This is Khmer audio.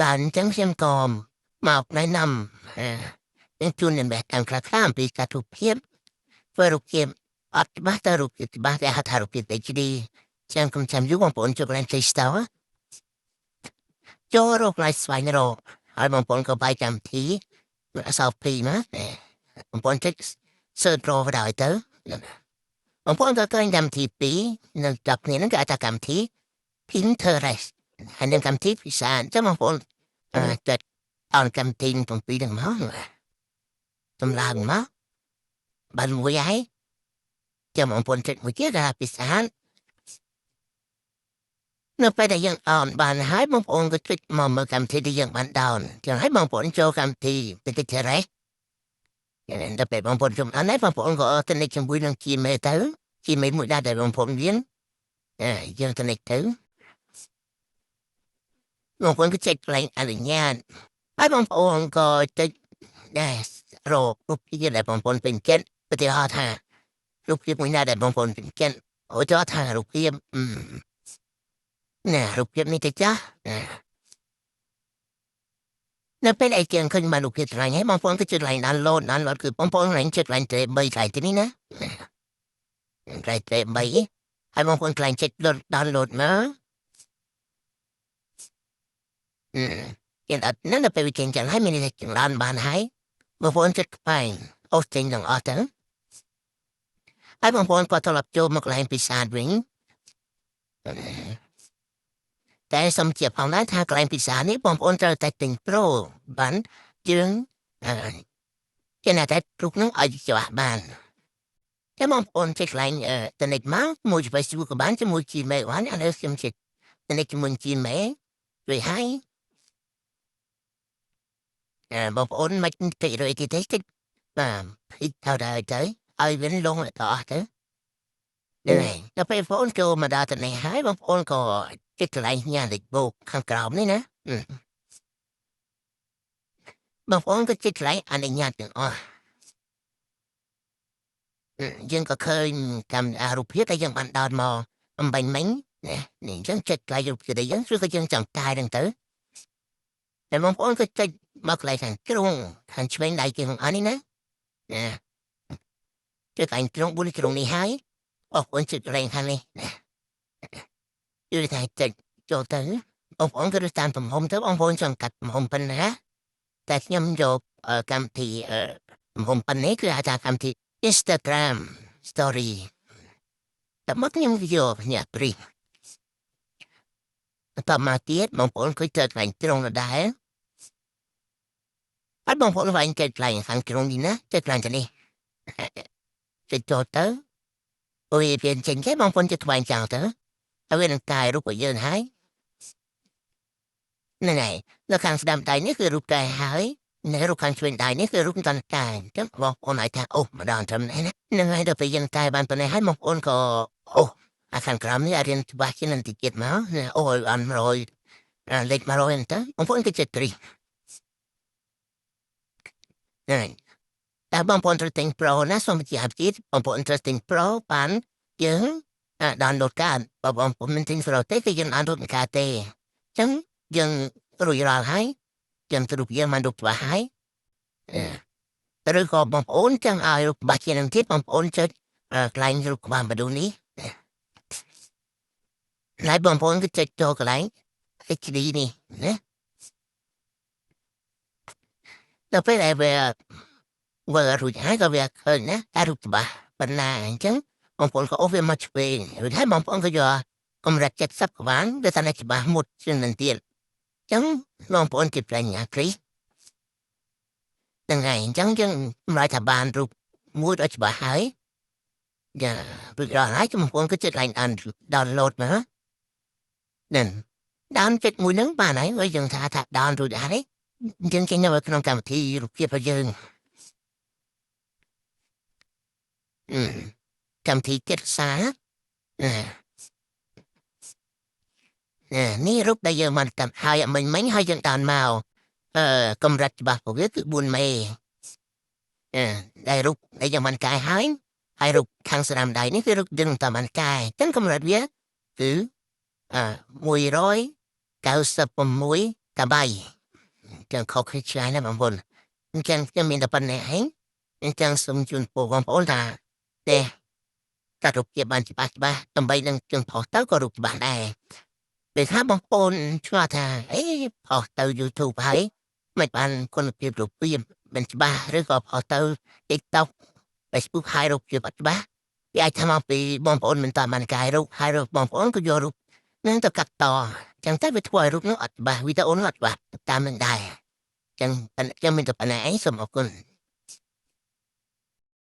បាទអញ្ចឹងខ្ញុំក៏មកណែនាំអឺនឹងជូនអ្នកតាមខ្លះៗអំពីការរូបភាពធ្វើរូបភាពអត់ច្បាស់ទៅរូបភាពច្បាស់តែហៅថារូបភាព HD ចាំកុំចាំយូរបងប្អូនចូលកន្លែង Play Store ចូលរកកន្លែងស្វែងរកហើយបងប្អូនក៏បាយកម្មវិធីអក្សរ P មកបងប្អូនចុច search រកទៅដល់ទៅបងប្អូនក៏ឃើញកម្មវិធីពីរនៅចាប់គ្នាហ្នឹងគេហៅថាកម្មវិធី Pinterest ហើយនឹងកម្មវិធីពិសាអញ្ចឹងបងប្អូនអឺចុចអនកម្មវិធីទាំងពីរហ្នឹងមកតម្លើងមកបានមួយហើយចាំបងប្អូនចុចមួយទៀតថាពិសានៅពេលដែលយើងអនបានហើយបងប្អូនក៏ចុចមកមើលកម្មវិធីដែលយើងបាន down ចឹងហើយបងប្អូនចូលកម្មវិធី Pinterest ដល់ពេលបងប្អូនជុំអនហើយបងប្អូនក៏ទៅនេះជាមួយនឹង Gmail ទៅ Gmail មួយដែរដែលបងប្អូនមានយើងទៅនេះទៅបងប្អូនក៏ចុចកន្លែងអនុញ្ញាតហើយបងប្អូនក៏ចុចដែររករូបភាពដែលបងប្អូនពេញចិត្តឧទាហរណ៍ថារូបភាពមួយណាដែលបងប្អូនពេញចិត្តឧទាហរណ៍ថារូបភាពណែរូបភាពនេះទៅចាស់នៅពេលឯជាងឃើញបានរូបភាពស្រឡាញ់ហើយបងប្អូនក៏ចុចកន្លែង download download គឺបងប្អូនកន្លែងចុចកន្លែងត្រេ3កន្លែងទីនេះណាកន្លែងត្រេ3ហើយបងប្អូនកន្លែងចុច download មកគេអត់នៅពេលវាចេញចឹងហើយមានន័យថាចង្លន់បានហើយបងប្អូនចុចក្បែងអូសចេញទាំងអស់ទៅហើយបងប្អូនក៏ត្រឡប់ចូលមកកន្លែងពិសាទវិញតែសូមជៀបផងដែរថាកន្លែងពិសានេះបងប្អូនត្រូវតែទិញ Pro បានយើងគេណាតែរូបនោះឲ្យច្បាស់បានតែបងប្អូនចេះកន្លែងតនិចមកមួយ Facebook ក៏បានជាមួយ Gmail បានអានេះខ្ញុំចេះតនិចជាមួយ Gmail ជួយហើយបងប្អូនមិនតិចរួយទីទេតិចបាទភិកថើទៅឲ្យវាលងទៅអស់ទៅហ្នឹងហើយដល់ពេលបងប្អូនចូលមកដល់ទៅនេះហើយបងប្អូនក៏ចុចកន្លែងញ៉ាំលេខបូកខាងក្រោមនេះណាបងប្អូនក៏ចុចកន្លែងអនុញ្ញាតទាំងអស់យើងក៏ឃើញកម្មរូបភាពដែលយើងបានដោតមកអំបញ្ញមិញណានេះអញ្ចឹងចុចកន្លែងរូបភាពដែលយើងឬក៏យើងចង់កែហ្នឹងទៅតែបងប្អូនក៏ចុចមកកន្លែងខាងជ្រុងខាងឆ្វេងដៃគេទាំងអស់នេះណាណាចុចកន្លែងជ្រុង4ជ្រុងនេះហើយបងប្អូនចុចកន្លែងខាងនេះណាគឺថាចុចចូលទៅបងប្អូនក៏តាមទំហំទៅបងប្អូនចង់កាត់ទំហំប៉ុណ្ណាតែខ្ញុំយកកម្មវិធីទំហំប៉ុណ្នេះគឺហៅថាកម្មវិធី Instagram Story តែមកខ្ញុំយកញ៉ាព្រីបន្តមកទៀតបងប្អូនឃើញទៅកន្លែងត្រង់ដដែលហើយបងប្អូនវាយចេះកន្លែងខាងត្រង់នេះណាចេះកន្លែងទៅនេះចេះចូលទៅអូយវាចេញគេបងប្អូនចេះថ្វាយចោលទៅហើយវានឹងកាយរូបរបស់យើងហើយហ្នឹងហើយនៅខាងស្ដាំដៃនេះគឺរូបកែហើយនៅរូបខាងឆ្វេងដៃនេះគឺរូបតនកែអញ្ចឹងបងប្អូនអាចថាអូម្ដងត្រឹមនេះណាហ្នឹងហើយដល់ពេលយើងកែបានប៉ុណ្ណេះហើយបងប្អូនក៏អូអាខាងក្រោមនេះអាចរៀនច្បាស់ជាងនឹងតិចទៀតមកអូអាន100លេខ100ហ្នឹងទៅបងប្អូនក៏ចិត្តគ្រីហ្នឹងតែបងប្អូនត្រូវទិញ Pro ណាសូមបញ្ជាក់ទៀតបងប្អូនត្រូវទិញ Pro បានយើង download កាបើបងប្អូនមិនទិញ Pro ទេគឺយើង download មិនកើតទេអញ្ចឹងយើងរួចរាល់ហើយយើងទៅរូបយើងបានរូបច្បាស់ហើយឬក៏បងប្អូនចង់ឲ្យរូបច្បាស់ជាងនឹងទៀតបងប្អូនចុចកន្លែងរូបក្បាលបដូនេះហើយបងប្អូនក៏ចុចចូលកន្លែង HD នេះណាដល់ពេលដែលវាវារួចហើយក៏វាឃើញណាតែរូបច្បាស់ប៉ុណ្ណាអញ្ចឹងបងប្អូនក៏អូសវាមកឆ្វេងរួចហើយបងប្អូនក៏យកកម្រិត70ក៏បានវាតែច្បាស់មុតជាងនឹងទៀតអញ្ចឹងបងប្អូនគិតប្រាញ់អាគ្រីហ្នឹងហើយអញ្ចឹងយើងម្ល៉េះថាបានរូបមួយដល់ច្បាស់ហើយយ៉ារួចរាល់ហើយបងប្អូនក៏ចិត្តឡើងអាន download មកនឹង down ចិត្តមួយហ្នឹងបានហើយហើយយើងថាថា down រួចហើយអញ្ចឹងចេញនៅក្នុងកម្មវិធីរូបភាពរបស់យើងកម្មវិធីចិត្តសានេះរូបដែលយើងបានតាមហើយមិញមិញហើយយើងតាមមកអឺកម្រិតច្បាស់របស់វាគឺ4មេអឺដែលរូបដែលយើងបានកែហើយហើយរូបខាងស្ដាំដៃនេះគឺរូបយើងតាមបានកែអញ្ចឹងកម្រិតវាគឺអឺ196 កាបៃចឹងខុសគ្នាឆ្ងាយណាស់បងប្អូនអញ្ចឹងខ្ញុំមានតែប៉ុណ្ណេះឯងអញ្ចឹងសូមជូនពរបងប្អូនថាទេកាត់រូបភាពបានច្បាស់ច្បាស់ដើម្បីនឹងជើងផុសទៅក៏រូបច្បាស់ដែរពេលថាបងប្អូនឆ្ងល់ថាអេផុសទៅ YouTube ហើយមិនបានគុណភាពរូបភាពមិនច្បាស់ឬក៏ផុសទៅ TikTok Facebook ហើយរូបភាពអត់ច្បាស់វាអាចថាមកពីបងប្អូនមិនតាមបានកែរូបហើយរូបបងប្អូនក៏យករូបនឹងទៅកាត់តចឹងតែវាធ្វើឲ្យរូបនោះអត់ច្បាស់វីដេអូនោះអត់ច្បាស់តាមនឹងដែរចឹងខ្ញុំមានតែប៉ុណ្ណេះឯងសូមអរគុណ។